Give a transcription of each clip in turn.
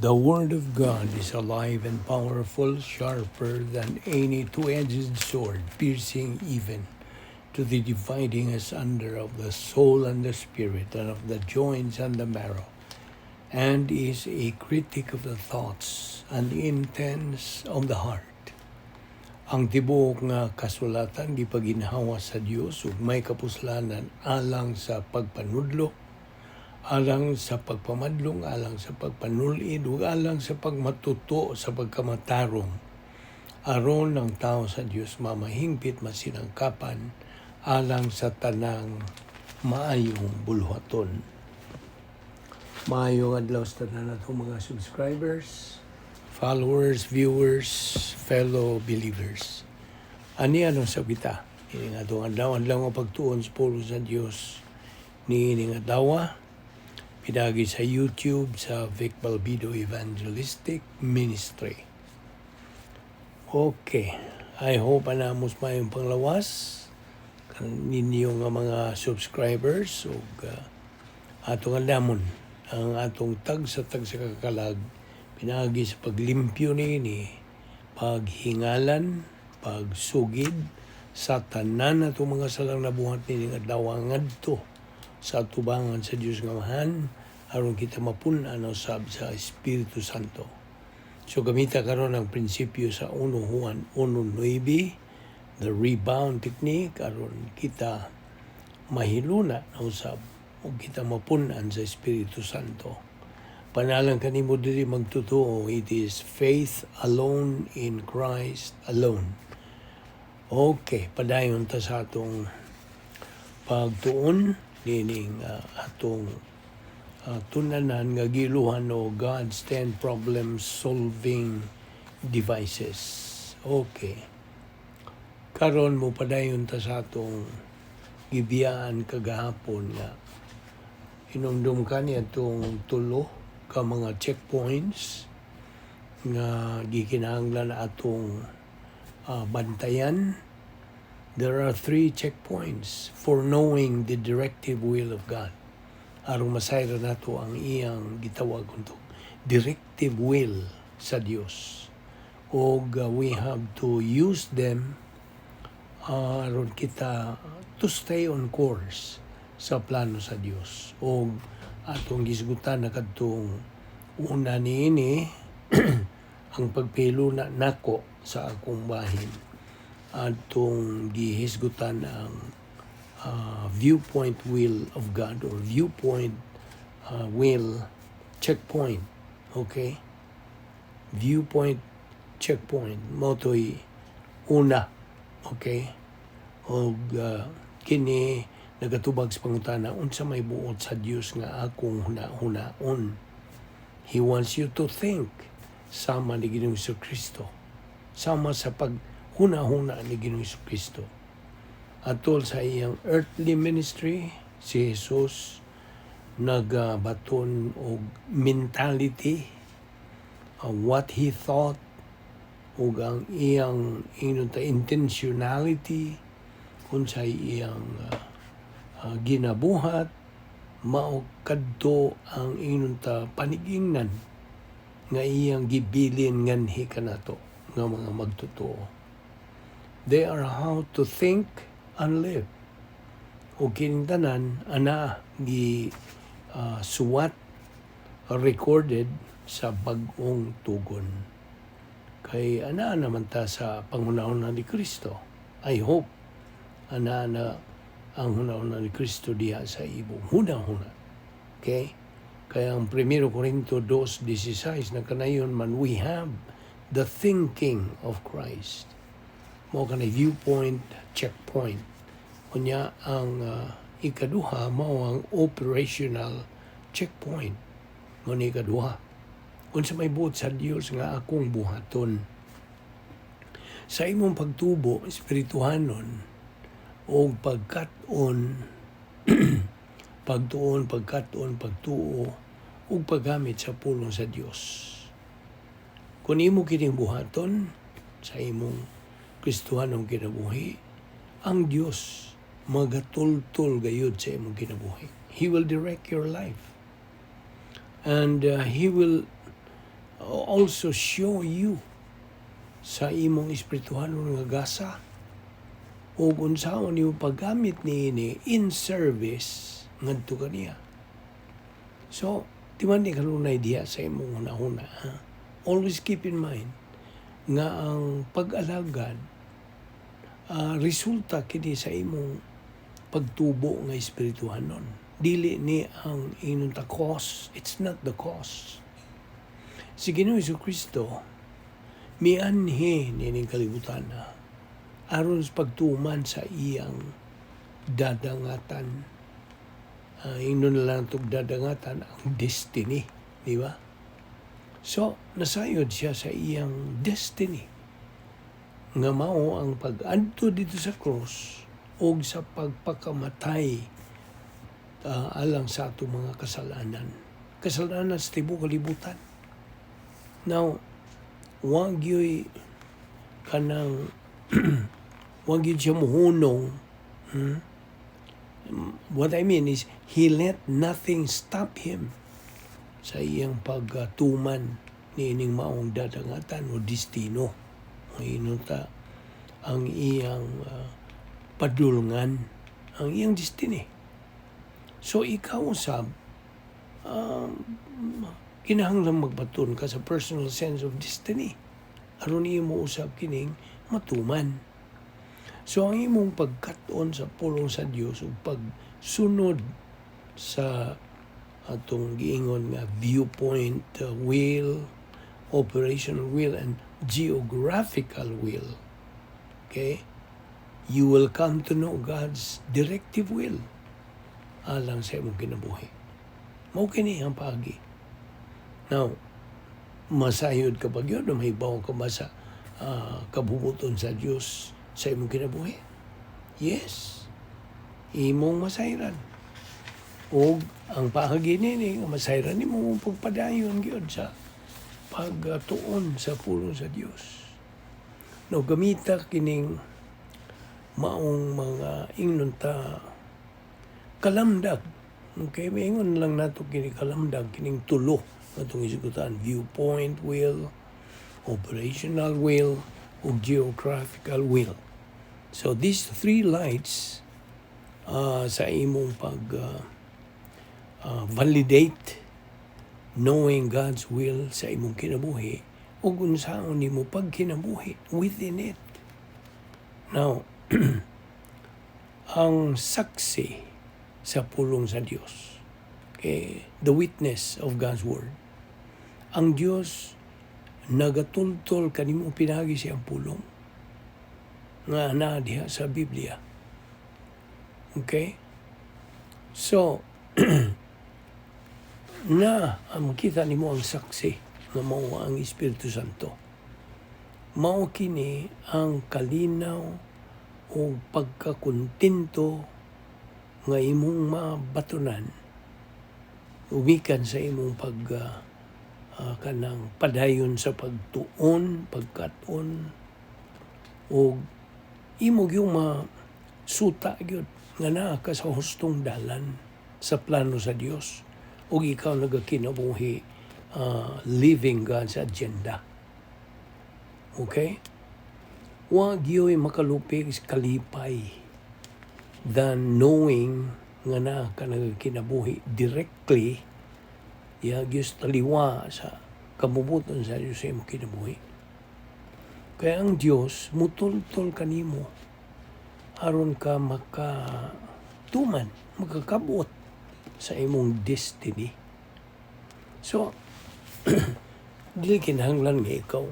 The Word of God is alive and powerful, sharper than any two-edged sword, piercing even to the dividing asunder of the soul and the spirit, and of the joints and the marrow, and is a critic of the thoughts and intents of the heart. Ang tibuok nga kasulatan gipaginhawa sa Dios ug may kapuslanan alang sa pagpanudlo, alang sa pagpamadlong, alang sa pagpanulid ug alang sa pagmatuto sa pagkamatarong, aron ang tao sa Dios mamahingpit, masinangkapan alang sa tanang maayong buluhaton. Maayong adlaw sa tanan natong mga subscribers, followers, viewers, fellow believers. Ani ano sa kita? Ini nga atong adlaw, adlaw nga pagtuon sa pulong sa Dios ni ini nga adlaw pinaagi sa YouTube sa Vic Balbido Evangelistic Ministry. Okay. I hope anamos maayong panglawas ninyo nga mga subscribers ug atong andamon ang atong tag sa tag sa kakalag pinaagi sa paglimpyo niini, paghingalan, pagsugid sa tanan atong mga salang nabuhat nining adlaw ngadto sa atubangan sa Dios nga Amahan aron kita mapun-an usab sa Espiritu Santo. So gamita karon ang prinsipyo sa 1 Juan 1:9, the rebound technique, aron kita mahiluna na usab ug kita mapun-an sa Espiritu Santo. Panalang kanimo diri magtotoo, it is faith alone in Christ alone. Okay, padayon ta sa atong pagtuon nining atong tunanan nga giluhan o God's 10 problem solving devices. Okay. Karon mo padayon ta sa atong gibiyaan kagahapon nga inumdum ka niya itong tulo ka mga checkpoints nga gikinahanglan atong bantayan. There are three checkpoints for knowing the directive will of God. Aron masayran nato ang iyang gitawag kuntong directive will sa Dios. Og we have to use them aron kita to stay on course sa plano sa Dios. Og atong gisgutan na kadtong una niini, ang pagpilo na nako sa akong bahin. Atong gihisgutan ang viewpoint will of God or viewpoint will checkpoint. Okay? Viewpoint checkpoint. Mao to'y una. Okay? Og kini nagatubag sa pangutana unsa may buot sa Dios nga akong huna-hunaon. He wants you to think sama ni Ginoong Kristo. Sama sa paghuna-huna ni Ginoong Kristo. Atol sa iyang earthly ministry, si Jesus nagabaton og mentality, what he thought, ug ang iyang ingnon ta intentionality, unsay iyang ginabuhat, mao kadto ang ingnon ta panigingnan nga iyang gibilin nganhi kanato nga mga magtotoo. They are how to think and live. O kining tanan ana gi suwat, recorded sa Bag-ong Tugon. Kay ana naman ta sa panghunahuna ni Kristo. I hope ana na ang hunahuna ni Kristo diha sa imong hunahuna. Okay? Kaya ang 1 Corinto 2:16 na kanayon man, we have the thinking of Christ. Mao kanay viewpoint checkpoint. Unya ang ikaduha mao ang operational checkpoint. Mao ni ikaduha. Unsa may buot sa Dios nga akong buhaton. Sa imong pagtubo espirituhanon o pagkat-on, pagtuon, pagkat-on, pagtuo ug paggamit sa pulong sa Dios. Kung imo kining buhaton sa imong Kristohanong kinabuhi, ang Dios magatultol gayud sa imong kinabuhi. He will direct your life. And He will also show you sa imong espirituhanon nga gasa ug unsaon nimo paggamit niini in service ngadto kaniya. So, timan ni kanunay diha sa imong hunahuna, ha? Always keep in mind nga ang pag-alagad resulta kini sa imong pagtubo nga espirituhanon. Dili ni ang ingnon ta cause. It's not the cause. Si Ginoo Kristo mianhi niining kalibutan na aron sa pagtuman sa iyang dadangatan. Ingnon na lang itong dadangatan, ang destiny, di ba? So, nasayod siya sa iyang destiny nga mao ang pag-adto dito sa cross o sa pagpakamatay alang sa atong mga kasalanan. Kasalanan sa tibuok kalibutan. Now, wag yo'y kanang wag yun siya muhunong. What I mean is, he let nothing stop him sa iyang pagtuman niining maong dadangatan o destino. Ang ta ang iyang padulngan, ang iyang destiny. So ikaw usab, kinahanglan magbaton ka sa personal sense of destiny aron imo usab kining matuman. So ang imong pagkat-on sa pulong sa Dios ug pagsunod sa atong giingon nga viewpoint will, operational will, and geographical will. Okay? You will come to know God's directive will alang sa imong kinabuhi. Mao kini ang paagi. Now, masayod ka ba gyud o mahibaw ka ba sa kabubuton sa Dios sa imong kinabuhi? Yes. Imong masayran. O ang paagi nini nga masayran nimo pagpadayon gyud sa pagtuon sa pulong sa Dios. No, gamita kining maong mga ingnon ta kalamdag. Okay, maingon lang nato kini kalamdag kining tulo atong isgutan: viewpoint will, operational will, ug geographical will. So these three lights sa imong pag validate knowing God's will sa imong kinabuhi ug unsaon nimo pagkinabuhi within it. Now, ang saksi sa pulong sa Dios. Okay, the witness of God's word. Ang Dios nagatultol kanimo pinagi siyang pulong nga naa diha sa Biblia. Okay? So, na ang makita nimo ang saksi nga mao ang Espiritu Santo. Mao kini ang kalinaw o pagkakontento nga imong mabatunan umikan sa imong pag kanang padayon sa pagtuon, pagkat-on o imo gyud masuta gyud nga naa ka sa hustong dalan sa plano sa Dios ug ikaw nagakinabuhi living God's agenda. Okay? Wa gyoy makalupig sa kalipay than knowing nga naa ka nagakinabuhi directly ya gyud taliwa sa kabubuton sa Dios sa imong kinabuhi. Kaya ang Dios mutultol kanimo aron ka makatuman, makakabot sa imong destiny. So, dili kinahanglan nga ikaw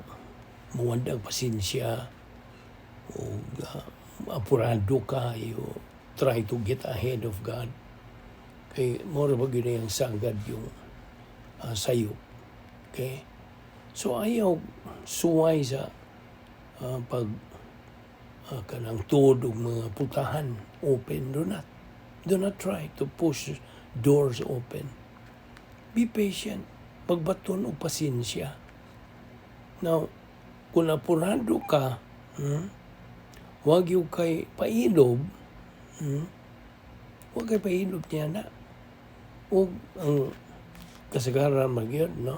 muwad ang pasensya o apurado ka, you try to get ahead of God. Kay mao ba gyud ang sagad yung sayo. Okay? So ayaw suway sa pag kanang tuod og mga putahan open. Do not try to push doors open. Be patient. Pagbaton og pasensya. Now, kung apurado ka, wag yung kay pailob, wag kay pailob niya na. O ang kasagaran magyud, no?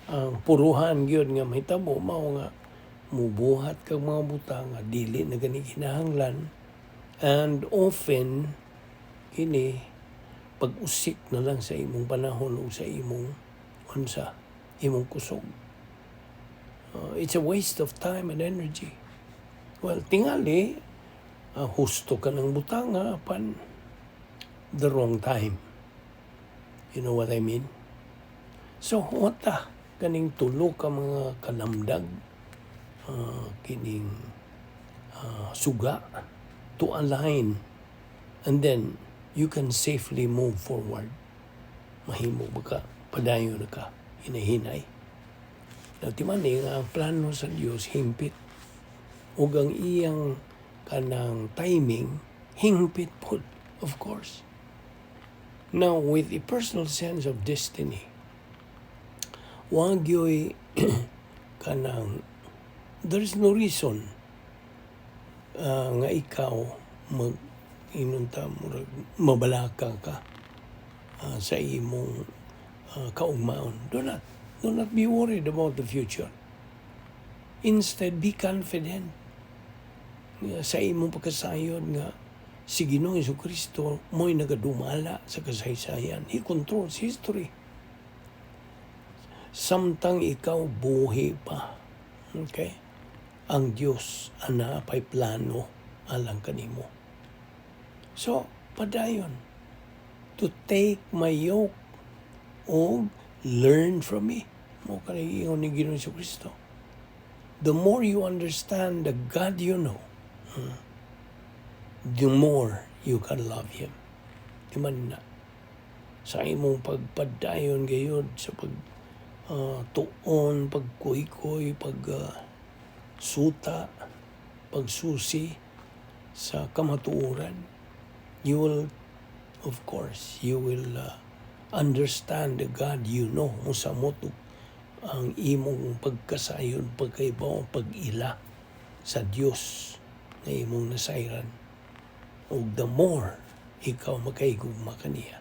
Ang puruhan gyud nga mahitabo mao nga mubuhat kag mga butang nga dili na gani kinahanglan, and often kini pag-usik na lang sa imong panahon o sa imong unsa, imong kusog. It's a waste of time and energy. Well, tingali husto ka ng butanga apan the wrong time. You know what I mean? So huwata kaning tulo ka mga kalamdag, kining suga to align, and then you can safely move forward. Mahimo ba ka? Padayon na ka. Hinahinay. Now, timani nga ang plano sa Dios hingpit. Ug ang iyang kanang timing hingpit pod, of course. Now, with a personal sense of destiny, wa gyoy kanang there is no reason nga ikaw mag inunta murag mabalaka ka sa imong kaugmaon. Do not be worried about the future. Instead, be confident nga sa imong pagkasayod nga si Ginoong Kristo mo'y nagadumala sa kasaysayan. He controls history. Samtang ikaw buhi pa. Okay? Ang Dios ana pay plano alang kanimo. So, padayon to take my yoke o learn from me. Mao kani ingon ni Ginoong Kristo. The more you understand the God you know, the more you can love Him. Di man na sa imong pagpadayon gayod sa pag tuon, pagkuy-kuy, pag suta, pagsusi sa kamatuoran, you will, of course, you will understand the God you know. Musamot ang imong pagkasayod, pagkaibaw, pag-ila sa Dios na imong nasayran. Ug the more ikaw makahigugma kaniya.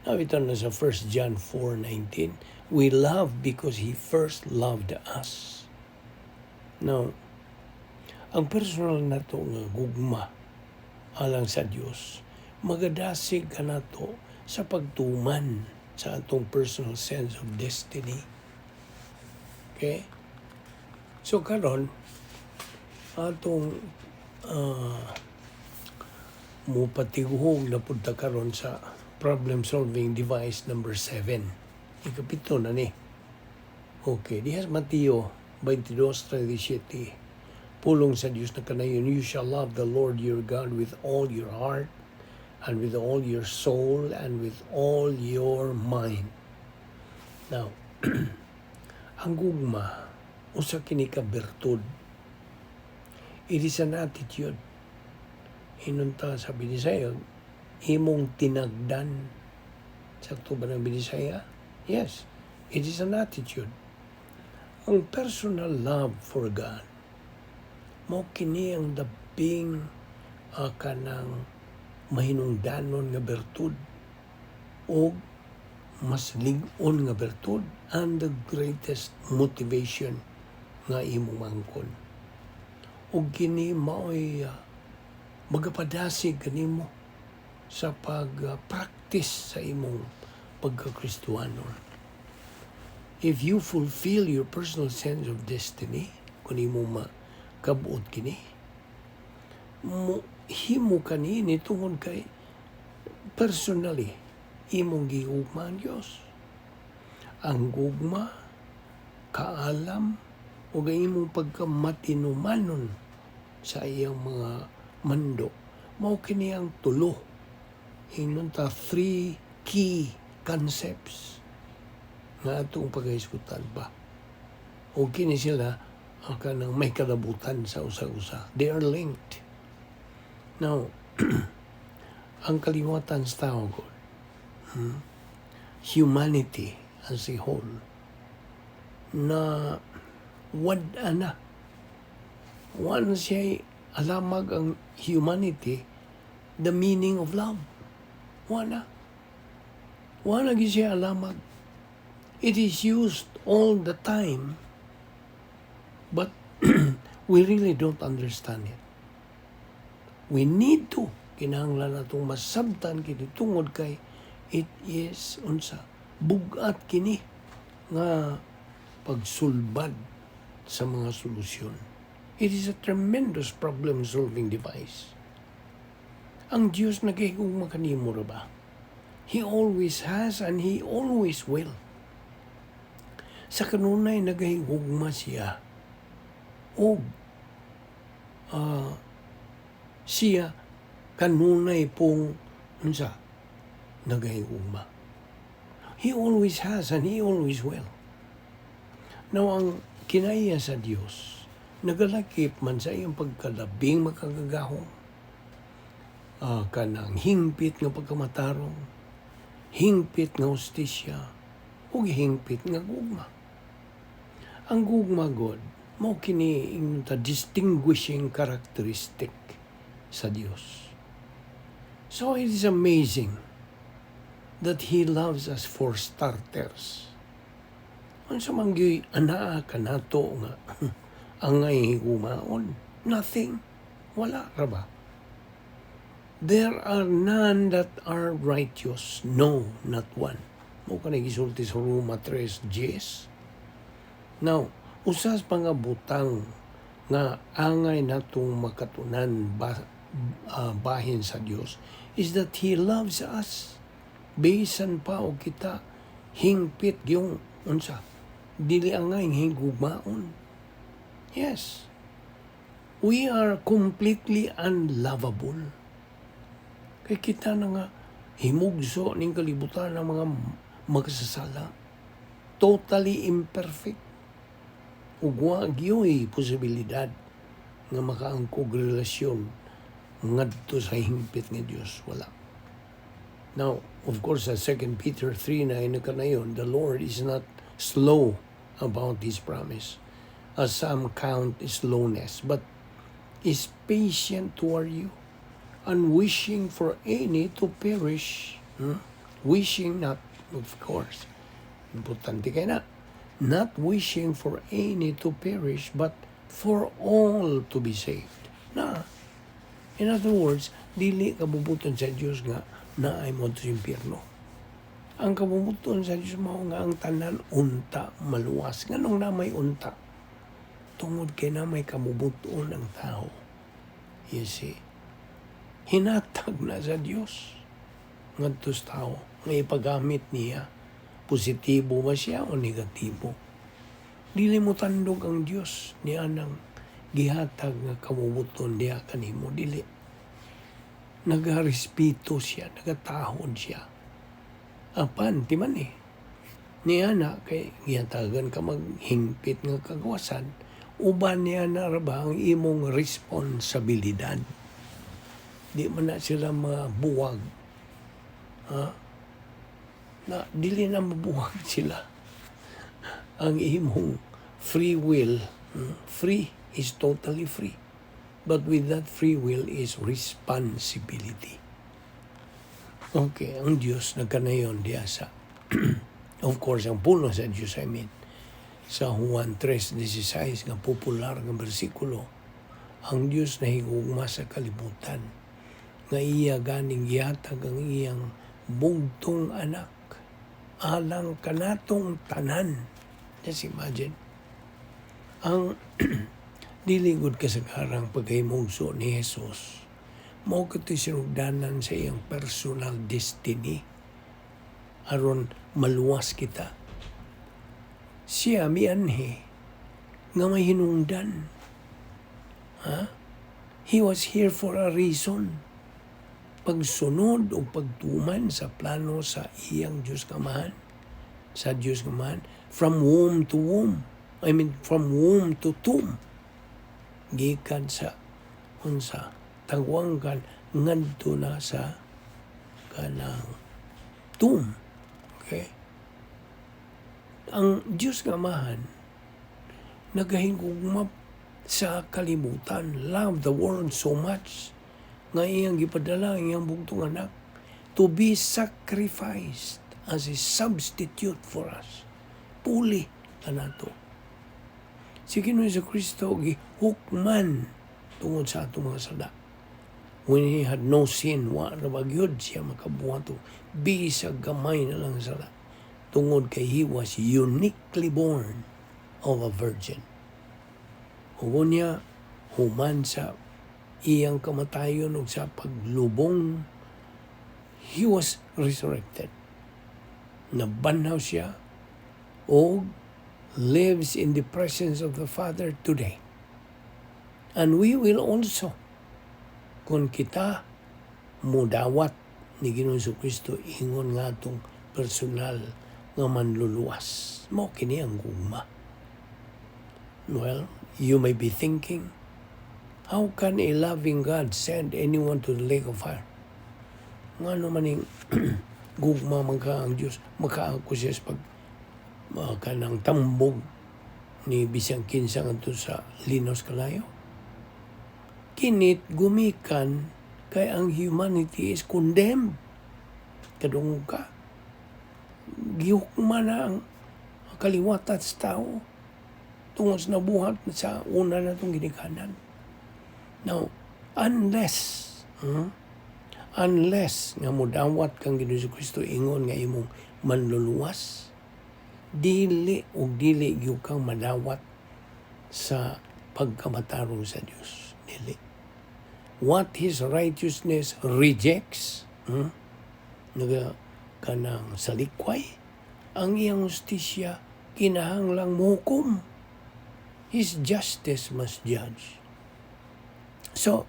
Now, ito na sa 1 John 4:19, "We love because He first loved us." Now, ang personal nato nga gugma alang sa Dios, magadasig kanato sa pagtuman sa atong personal sense of destiny. Okay? So karon atong mupatiguhog na punta karon sa problem solving device number 7. Ikapito na ni. Okay, diha sa Mateo 22:37. Pulong sa Dios na kanayon, "You shall love the Lord your God with all your heart and with all your soul and with all your mind." Now, ang gugma, usa kini ka bertud. It is an attitude. Inunta sa Binisaya, imong tinagdan. Sakto ba ng Binisaya? Yes, it is an attitude. Ang personal love for God, mo kini ang labing kanang mahinungdanon nga bertud o mas lig-on nga bertud and the greatest motivation nga imong mangkon. Ug kini maoy magapadasig kanimo sa pag-practice sa imong pagkakristuano. If you fulfill your personal sense of destiny, kung imo makabuot kini, mo himo kani ni tungod kay personally imong gigugma ang Dios. Ang gugma, kaalam, ug ang imong pagkamatinumanon sa iyang mga mando, mao kini ang tulo. Ingnon ta three key concepts nga atong paghisgutan ba. O kini sila ang kanang may kalabutan sa usa-usa. They are linked. Now, ang kaliwatan sa tao, God, humanity as a whole, na wad na. Wala siya alamag ang humanity, the meaning of love. Wala. Wala gyud siya alamag. It is used All the time, but we really don't understand it. We need to. Kinahanglan natong masabtan kini tungod kay it is unsa, bugat kini nga pagsulbad sa mga solusyon. It is a tremendous problem-solving device. Ang Diyos nagahigugma kanimo ra ba? He always has and He always will. Sa kanunay nagahigugma siya. Og siya kanunay pong unsa, nagahigugma. He always has and He always will. Now, ang kinaiya sa Dios nagalakip man sa iyang pagkalabing makagagahom, kanang hingpit nga pagkamatarong, hingpit nga hustisya, ug hingpit nga gugma. Ang gugma god, mao kini the distinguishing characteristic sa Dios. So it is amazing that He loves us for starters. Unsa man gyud anaa kanato nga angay higugmaon? Nothing. Wala ra ba? There are none that are righteous. No, not one. Mao kanang gisulti sa Roma 3:10. Now, usas pa nga butang nga angay natong makatunan bahin sa Dios is that He loves us. Bisan pa og kita hingpit yung unsa, dili angay higugmaon. Yes. We are completely unlovable. Kay kita na nga himugso ning kalibutan ng mga makasasala. Totally imperfect. Ug wa gyoy posibilidad nga makaangkog relasyon ngadto sa hingpit nga Dios, wala. Now, of course, sa 2 Peter 3:9 kanayon, the Lord is not slow about His promise, as some count slowness, but is patient toward you, unwishing for any to perish. Wishing not, of course. Importante kay na. Not wishing for any to perish, but for all to be saved. Na, in other words, dili kabubut-on sa Dios nga naay mo sa impyerno. Ang kabubut-on sa Dios mao nga ang tanan unta maluwas. Nganong na may unta? Tungod kay na may kabubut-on ang tao. You see? Hinatag na sa Dios ngadto sa tao nga ipagamit niya. Positibo ba siya o negatibo? Dili mo tandog ang Dios niya nang gihatag nga kabubut-on diha kanimo, dili. Nagarespeto siya, nagatahod siya. Apan, ti man eh. Niya na, kay gihatagan ka maghingpit nga kagawasan, uban niya na ra ba ang imong responsibilidad. Di man na sila mabuwag. Ha? Na, dili na mabuwag sila. Ang imong free will, free is totally free. But with that free will is responsibility. Okay, ang Diyos nagkanayon diya sa, of course, ang puno sa Diyos, I mean, sa Juan 3:16 nga popular nga bersikulo, ang Diyos nahigugma sa kalibutan, nga iya ganing gihatag ang iyang bugtong anak, alang kanatong tanan. Just imagine. Ang dili gud kasagarang pagkahimugso ni Jesus, mao kato'y sinugdanan sa iyang personal destiny aron maluwas kita. Siya mianhi nga may hinungdan. Ha? He was here for a reason. Pagsunod o pagtuman sa plano sa iyang Diyos Amahan, sa Diyos Amahan, from womb to womb. I mean, from womb to tomb. Gikan sa unsa, tagwangkan ngadto na sa kanang tomb. Okay? Ang Diyos nga Amahan nagahigugma sa kalibutan, love the world so much nga iyang gipadala ang iyang bugtong anak to be sacrificed as a substitute for us. Puli kanato. Si Ginoong Kristo gihukman tungod sa atong mga sala. When he had no sin, wa ra ba gyud siya makabuhat og bisag gamay na lang sala. Tungod kay he was uniquely born of a virgin. Ug unya, human sa iyang kamatayon ug sa paglubong, he was resurrected. Nabanhaw siya og lives in the presence of the Father today. And we will also, kung kita mudawat ni Ginoong Kristo ingon nga atong personal nga manluluwas. Mao kini ang gugma. Well, you may be thinking, "How can a loving God send anyone to the lake of fire? Ngano maning gugma man ka ang Diyos, makaako siya sa pag kanang tambog ni bisang kinsa ngadto sa linos kalayo?" Kinit gumikan kay ang humanity is condemned. Kadungog ka. Gihukman na ang kaliwatan sa tao tungod sa nabuhat sa una natong ginikanan. Now, unless nga mudawat kang Ginoong Kristo ingon nga imong manluluwas, dili ug dili gyud kang madawat sa pagkamatarong sa Dios. Dili. What His righteousness rejects, naga kanang salikway, ang iyang hustisya kinahanglang mohukom. His justice must judge. So,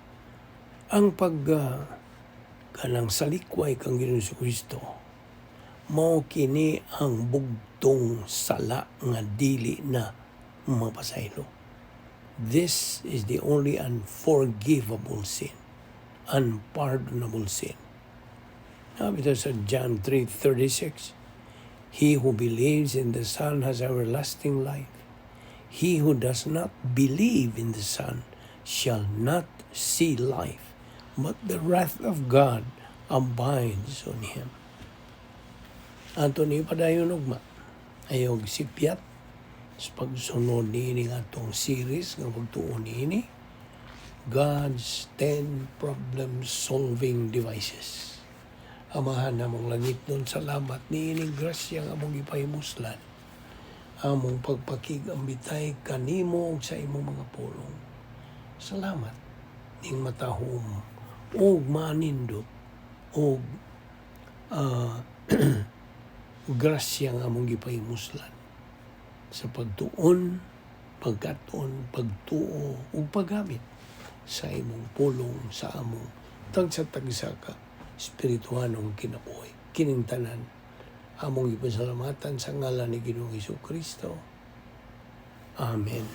ang pag kanang salikway kang Ginoong Kristo, mao kini ang bugtong sala nga dili na mapasaylo. This is the only unforgivable sin, unpardonable sin. Sabi sa John 3:36, "He who believes in the Son has everlasting life. He who does not believe in the Son shall not see life, but the wrath of God abides on him." Ato ni padayon ugma. Ayog sipyat sa pagsunod niini nga atong series nga pagtuon niini, God's 10 problem solving devices. Amahan namong langitnon, salamat niining grasya nga among gipahimuslan. Among pagpakig-ambitay kanimo ug sa imong mga pulong. Salamat ning matahom ug manindot og grasya nga among gipahimuslan sa pagtuon, pagkat-on, pagtuo ug paggamit sa imong pulong sa among tagsa-tagsa ka espirituhanong kinabuhi. Kining tanan among gipasalamatan sa ngalan ni Ginoong Kristo. Amen.